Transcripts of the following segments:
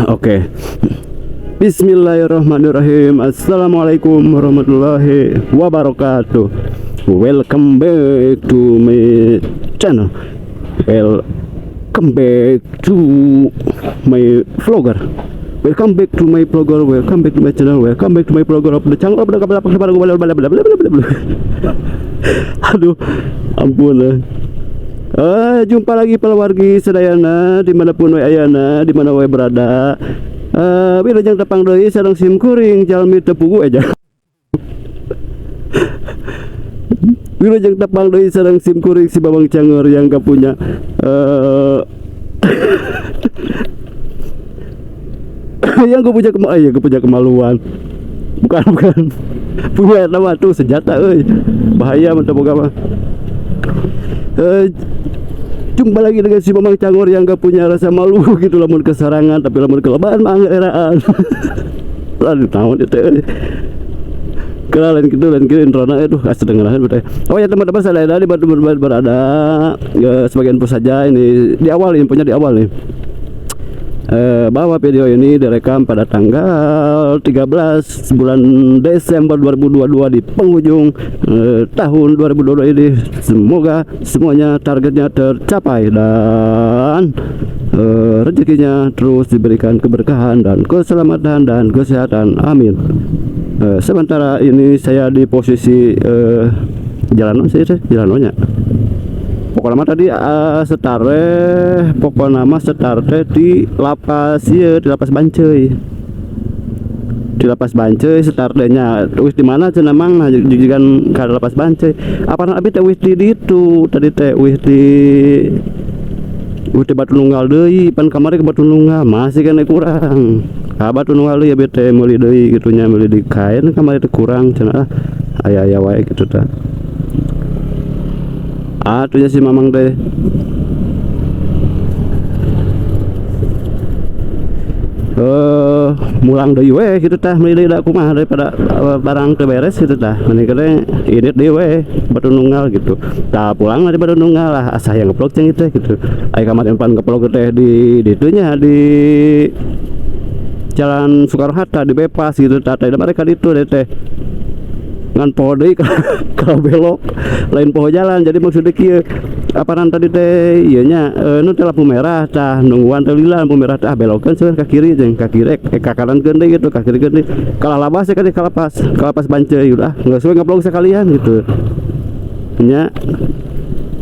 Oke. Bismillahirrahmanirrahim. Assalamualaikum warahmatullahi wabarakatuh. Welcome back to my channel. Welcome back to my vlogger. Welcome back to my vlogger. Welcome back to my channel. Welcome back to my vlogger of the channel. Aduh, ampun. Jumpa lagi para wargi sedayana dimanapun we ayana, di mana we berada. Wilujeng tepang deui sareng sim kuring jalmi teu pugu aja. Wilujeng tepang deui sareng sim kuring si Babang Cangor yang gak punya yang gak punya ya, gak punya kemaluan. Bukan. Punya nama tuh senjata euy. Bahaya mun teu boga mah. Jumpa lagi dengan si Mamang Cangor yang gak punya rasa malu gitu, lamun kesarangan tapi lamun kelebahan mah eraan. Aduh, naon itu euy. Lain gitu, lain gitu introna aduh asa dengeran teh. Oh ya teman-teman, saya ada di Batu berada ya, sebagai info saja ini di awal, infonya di awal nih. Bahwa video ini direkam pada tanggal 13 bulan Desember 2022 di penghujung tahun 2022 ini. Semoga semuanya targetnya tercapai dan rezekinya terus diberikan keberkahan dan keselamatan dan kesehatan. Amin. Sementara ini saya di posisi jalan sih, jalannya. Pokoknya mah tadi setare, pokoknya mah setare di lapas ieu, di lapas Banceuy. Di lapas Banceuy setartenya. Wis di mana cenah mang nah jigan ka lapas Banceuy. Apana abi teh wis di ditu tadi teh wis di Batu Nunggal deui, pan kamari ke Batu Nunggal masih kena kurang. Ka Batu Nunggal deui abi teh meuli deui kitu nya, meuli di kain kamari teh kurang cenah ah. Aya-aya wae kitu tah. Atuh si Mamang teh. Mulang deui we kitu tah, meuli deui da kumaha daripada barang teu beres kitu tah. Mending teh indit deui we Batu Nunggal gitu. Tah pulang dari Batu Nunggal lah asa hayang ngeplok cing teh gitu. Aya kamari pan ngeplok teh di ditunya di Jalan Soekarno Hatta di Bepas gitu tah. Tah mereka ditu teh. Ngan poho deui kalau belok lain poho jalan. Jadi maksudnya kieu apaan tadi teh ieu nya nu teh lampu merah tah nungguan teh lila lampu merah teh belokeun cenah ka kiri jeung ka kiri ka kanan keun deui gitu, ka kiri keun deui kalah labas ka di kalapas Banceuy udah geus we ngeplok sekalian gitu nya.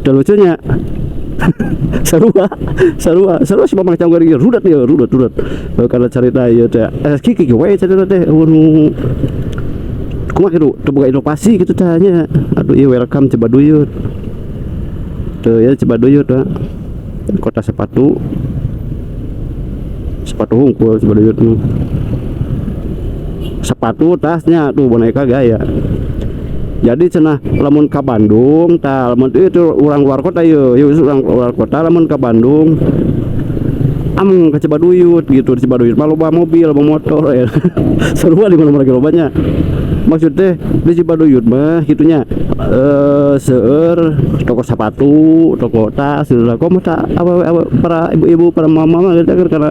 Teu lucunya. Sarua sarua sarua si Mamang Cangor ieu rudat ieu rudat rudat karena carita ieu teh kieu we carita teh nu kumaha kitu teu boga inovasi kitu tah nya. Aduh ieu welcome Cibaduyut. Teu ya Cibaduyut tah. Kota sepatu. Sepatu hungkul Cibaduyut mah. Sepatu tasnya tuh boneka gaya. Jadi cenah lamun ka Bandung tah lamun itu urang luar kota ieu, ieu urang luar kota lamun ka Bandung amung ka Cibaduyut gitu. Di Cibaduyut mah loba mobil, loba motor ya. Sarua di mana-mana ge lobanya. Maksudnya di Cibaduyut mah gitunya seueur toko sepatu, toko tas gitu lah. Komo tah awewe para ibu-ibu, para mama-mama gitu kan,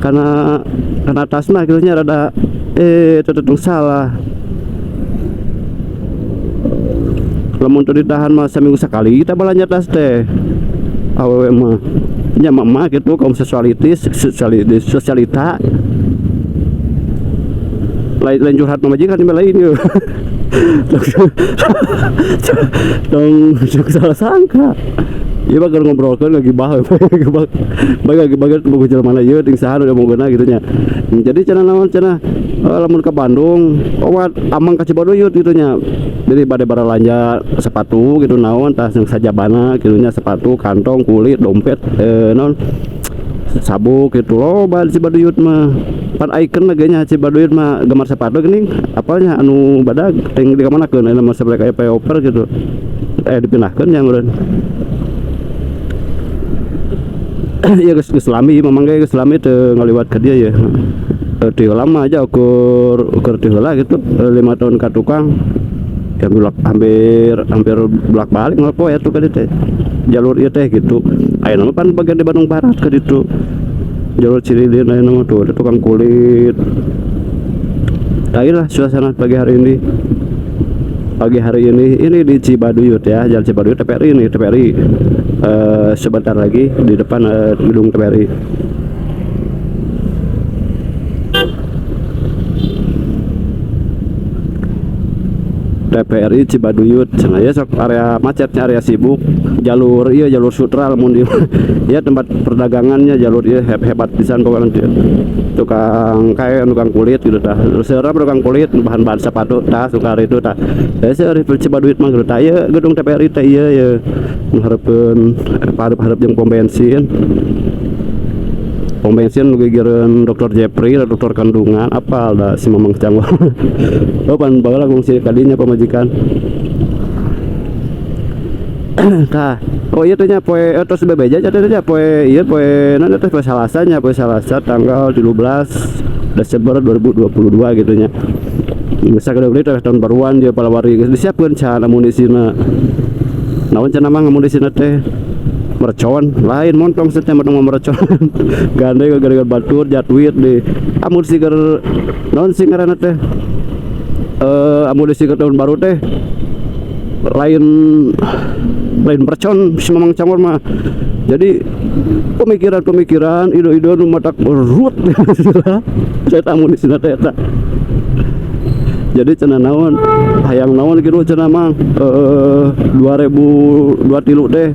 karena tas mah gitunya rada teu salah. Lamun teu ditahan mah seminggu sekali kita balanja tas teh. Awewe mah nya mama gitu kaum sosialitis, sosialita. Lain curhat pamajikan ini lain yeuh. Tong salah sangka. Ieu mah keur ngobrolkeun ngagibah ngagibah. Bae ngagibah boga jelema ieu ting saha nu diomongkeunna kitu nya. Jadi cenah naon cenah lamun ka Bandung obat amang ka Cibaduyut kitu nya. Jadi bade baralanja sepatu gitu naon tah jeung sajabana kitu nya, sepatu, kantong, kulit, dompet, naon sabuk gitu loba di Cibaduyut mah. Pan icon lagi nya Cibaduyut mah gemar sepatu geuning apalnya anu badag ting di kamanakeun aya mah sampai kayak payoper gitu. Dipindahkeun nya meureun. Iya geus lami mamang ge geus lami teu ngaliwat ka dieu ya. Teu lama aja ukur teu heula gitu 5 tahun ka tukang. Ya bulak hampir hampir bolak-balik unggal poe atuh ka dieu teh. Jalur ieu teh gitu. Ayeuna mah pan bagian di Bandung Barat ka ditu. Jalur Cililin ayeuna mah tuh ada tukang kulit. Nah, inilah suasana pagi hari ini. Pagi hari ini di Cibaduyut ya, Jalan Cibaduyut TPRI ini, TPRI. Sebentar lagi di depan gedung TPRI. TPRI Cibaduyut cenah ya, sok area macetnya, area sibuk, jalur iya jalur sutra lamun di ya tempat perdagangannya jalur iya hebat pisan pokoknya dia. Tukang kain, tukang kulit gitu tah. Seueur tukang kulit, bahan-bahan sepatu tah, tukang itu tah. Ya seueur di Cibaduyut mah gitu tah. Ieu gedung TPRI teh ieu ye. Nu hareupeun hareup-hareup jeung pom bensin. Pom bensin nu gigireun Dokter Jepri, dokter kandungan, apal da si Mamang Cangor. Oh pan baheula ngungsi kadinya pamajikan. Tah, oh iya teh nya poe tos bebeja teh nya poe ieu poe naon teh poe Salasa nya, poe Salasa tanggal 13 Desember 2022 gitu nya. Geus sagede teh tahun baruan dia palawari geus disiapkeun can amunisina. Naon cenah mah amunisina teh? Mercon, lain montong setnya montong mercon. Gandeng gara-gara batur jatwit di amunisi keur naon sih ngaranna teh? Amunisi keur tahun baru teh lain lain mercon si Mamang Cangor mah. Jadi pemikiran-pemikiran ide-ide nu matak ruwet. Saya amunisina teh eta. Jadi cenah naon hayang naon kitu cenah mah 2023 teh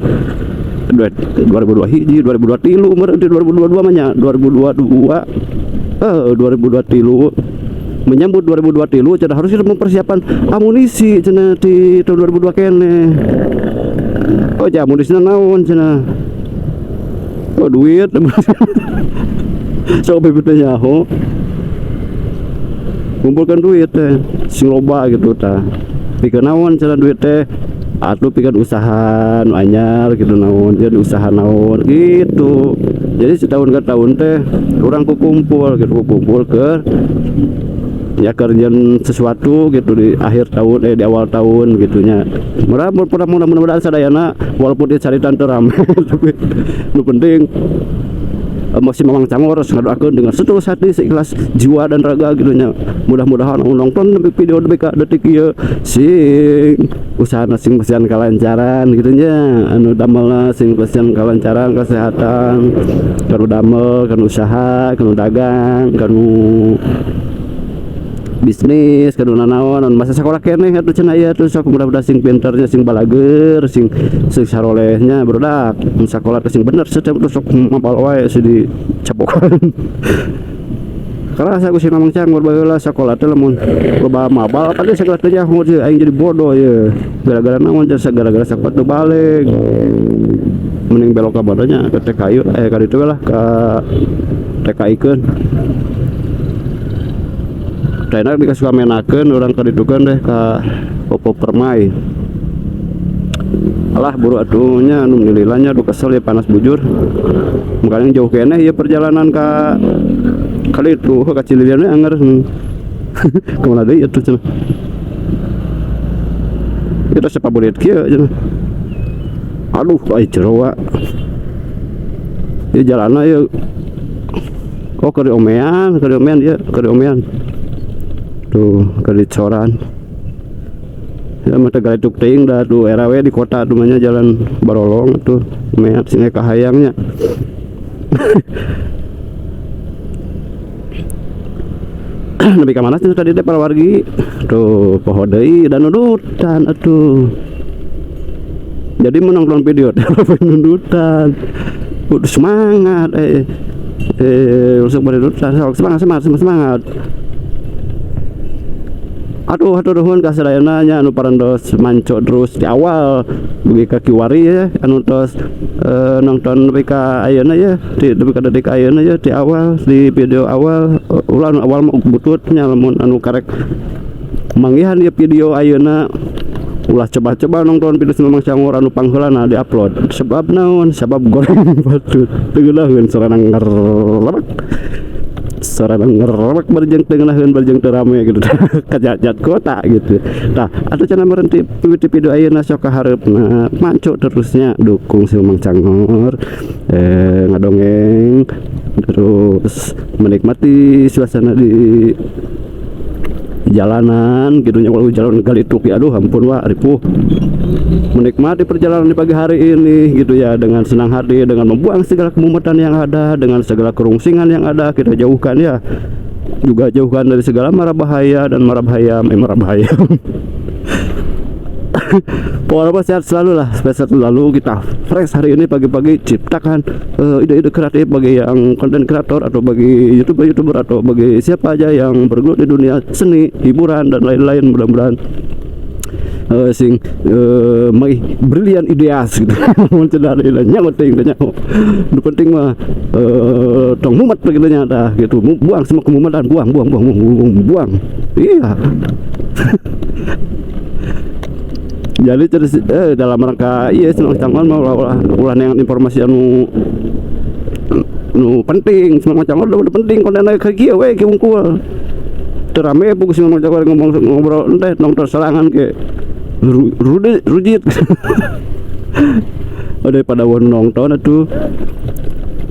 2022 hiji, 2023 berarti 2022 mah nya, 2022 2023 menyambut 2023 cenah harus kita mempersiapkan amunisi cenah di tahun 2002 kene. Oh ja amunisina naon cenah? Oh duit. Sok bebet nyaho. Kumpulkan duit teh sing loba gitu tah. Pikeun naon cenah duit teh? Atuh pikeun usaha nu anyar gitu naon, jadi usaha naon gitu. Jadi setahun ke tahun teh urang kukumpul gitu, kukumpul ke ya kerjaan sesuatu gitu di akhir tahun di awal tahun gitunya. Mudah-mudahan sadayana walaupun dia cari tante rame tapi nu penting masih Mamang Cangor ngadoakeun dengan setulus hati, seikhlas jiwa dan raga gitu nya. Mudah-mudahan anu nonton video nepi ka detik ieu sing usahana sing pasihan kalancaran gitu nya, anu damelna sing pasihan kalancaran, kesehatan, kanu damel, kanu usaha, kanu dagang, kanu bisnis, kanu nanaon, anu masa sekolah keneh atuh cenah ieu atuh sok mudah-mudahan sing pinternya, sing balager, sing sing sarolehnya barudak, mun sakola teh sing bener setiap tuh sok mapal wae si dicapokan. Karasa ku si Mamang Cangor baheula sakola teh lamun loba mabal tadi sakola teh nyaho sih aing jadi bodoh ye. Gara-gara naon teh gara-gara sakola teu balik. Mending belok ka mana nya ke TKI ka ditu lah ka TKI-keun. Teh enak dikasuka menakeun urang ka ditukeun deh ka Popo Permai. Alah buru atuh nya anu nililanya aduh kesel ya panas bujur. Makanya jauh keneh ieu perjalanan ka kali itu ka Cililian we anger. Kumaha deui atuh cenah. Kita sapabulit kieu cenah. Aduh ai jeroa. Ieu jalanna ieu. Oh keur diomean ieu, keur diomean. Tuh keur dicoran. Ya mah teh galituk teuing da tuh era we di kota tuh mah nya jalan barolong tuh omean sing kahayangnya. Nepi ka mana sih tadi teh para wargi? Tuh poho deui dan nundutan atuh. Jadi menonton video teh nundutan. Kudu semangat langsung bernundutan sok semangat semangat semangat. Aduh aduh nuhun ka sadayana nya anu parantos manco terus di awal dugi ka kiwari ya anu tos nonton nepi ka ayeuna ya di nepi ka detik ayeuna ya di awal di video awal ulah anu awal mah bututnya lamun anu karek manggihan ieu video ayeuna ulah coba-coba nonton video si Mamang Cangor anu pangheulana di-upload sebab naon sebab goreng batut teu geunaheun sorana ngerlek. Sora ngerek barjeng teu ngeunaheun barjeng teu rame gitu kajajat kota gitu. Nah, atuh cenah berhenti mimiti video ayeuna sok ka hareupna manco terusnya dukung si Mamang Cangor ngadongeng terus menikmati suasana di jalanan gitu nya, walau jalan galituk ya, aduh ampun wah ripuh. Menikmati perjalanan di pagi hari ini gitu ya dengan senang hati, dengan membuang segala kemumetan yang ada, dengan segala kerungsingan yang ada kita jauhkan ya, juga jauhkan dari segala mara bahaya dan mara bahaya, mara bahaya. Pokoknya sehat selalu lah, sehat selalu. Kita fresh hari ini pagi-pagi, ciptakan ide-ide kreatif bagi yang konten kreator atau bagi youtuber-youtuber atau bagi siapa aja yang bergelut di dunia seni, hiburan dan lain-lain. Mudah-mudahan sing mai brilian ideas gitu. Mun cenah nya penting teh nya. Nu penting mah tong mumet begitu nya tah gitu. Buang semua kemumetan, buang buang buang buang buang, buang. Iya. Jadi terus dalam rangka iya senang canggon mah ulah neangan informasi anu nu penting, senang canggon udah penting konten ka kieu we kieu wungkul. Teu rame pugus senang canggon ngomong ngobrol teh nonton serangan ke rude rujit. Oh, daripada won nonton atuh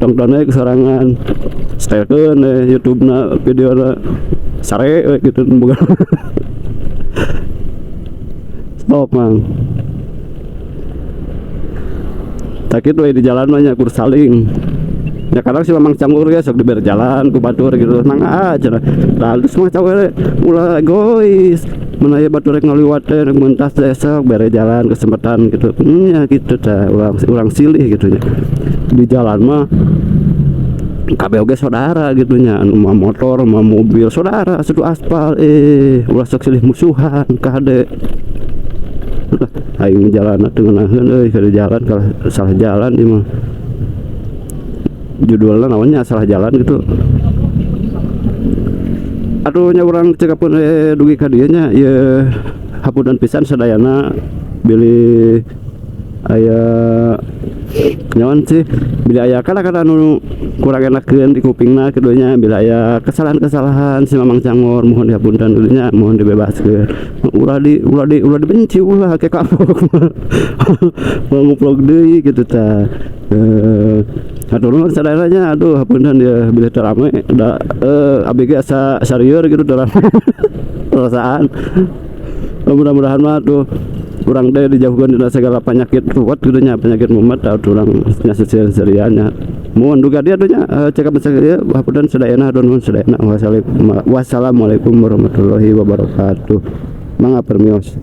tontonnya kesorangan setelkeun YouTube-na videona sare we gitu bukan. Stop mang. Tak kitu we di jalan mah nya kur saling. Ya kadang si Mamang Canggur ge sok dibere jalan ku batur gitu. Mangga cenah. Lalu semua canggur ulah egois. Mun aya batur rek ngaliwat teh rek mentas teh sok bere jalan kesempatan gitu. Nya gitu tah urang silih gitu nya. Di jalan mah kabeh oge saudara gitu nya, anu mah motor mah mobil saudara satu aspal, ulah sok silih musuhan kade. Aing jalan teu ngeunaheun euy kada jalan kalah salah jalan ieu mah. Judulna naonnya salah jalan gitu. Aduh nya urang cekapkeun dugi ka dieu nya ieu hapunten pisan sadayana bilih aya nyaon sih, bilih aya kata-kata anu kurang enakeun di kupingna kitu nya, bilih aya kesalahan-kesalahan si Mamang Cangor mohon dihapunten kitu nya, mohon dibebaskeun. Ulah dibenci ulah ke kapok. Mau ngupload deui kitu tah. Atur nuhun sadayana nya, aduh hapunten ya bilih teu rame da abdi ge asa sarieur gitu teu rame. Perasaan. Mudah-mudahan mah tuh urang teh dijauhkeun dina segala penyakit ruwet gitu nya, penyakit mumet atau urang nya seserian nya. Mohon duga dia tuh nya cekap ieu hapunten sadayana, hatur nuhun sadayana. Wassalamualaikum warahmatullahi wabarakatuh. Mangga permios.